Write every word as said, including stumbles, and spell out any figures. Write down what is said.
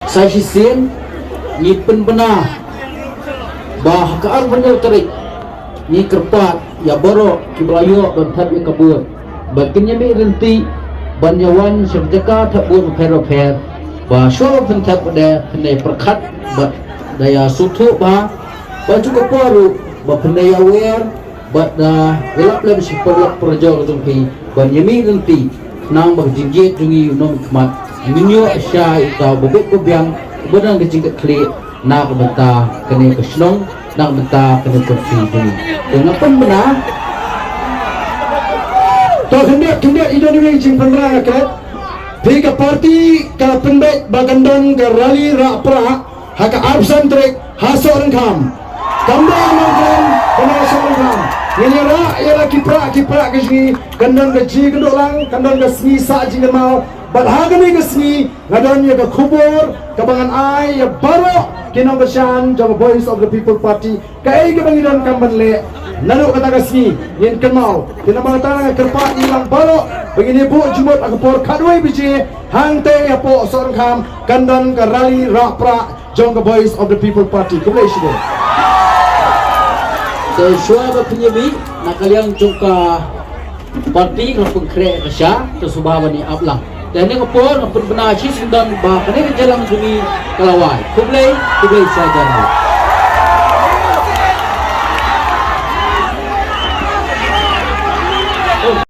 Sa shisien ngi pynbna ba ha ka arphew hynñiew tarik ngi kyrpad ïa baroh kiba la ïoh ban thep ïa ka vote ba kin ïa mih lynti ban ïa wan sha ka jaka thep vote bapher bapher, ba shuwa ban pynthep de phin ïa pyrkhat bad da ïa sngewthuh bha, ba jong ka por ruh ba phin ïa wer bad da ïalap lem sha ki paralok parajor jong phi ban ïa mih lynti, khnang ba ka jingjied jong ngi u nym khmat ngin ïoh shai ïa uta uba bit uba biang uba don ka jingkitkhlieh na ka bynta kane ka shnong, na ka bynta kane ka country jong ngi. Te nga pynbna. To khyndiat khyndiat i don i wei jingpynbna nga klet. Phi ka party ka pynbeit ba kan don ka rally rah prah ha ka arphew san tarik ha Sohryngkham. Kam dei ha Nongkrem, kam dei ha Sohryngkham. Ngin ïa rah ïa la ki prah ki prah ka jong ngi, kan don ka jingkynduh lang, kan don ka sngi sah jingkynmaw. Bad ha kane ka sngi nga don ïa ka khubor kaba ngan ai ïa baroh ki nongkyrshan jong ka Voice of the People Party. Kaei kaba ngi donkam ban leh naduh kata ka sngi ngin kynmaw. Te namar kata nga kyrpad ïa lang baroh ba ngin ïa buh jingmut ha ka por khatwei baje hangtei hapoh Sohryngkham kan don ka rally rah prah jong ka Voice of the People Party. Khublei shibun. Te shuwa ba phin ïa mih, na ka liang jong ka party nga pynkhreh ka sha, te sngewbha ban ïa ap lang. Te ha kane ka por nga pynbna shisyndon ba kane ka jingïalang jong ngi ka la wai. Khublei, khublei shihajar nguh.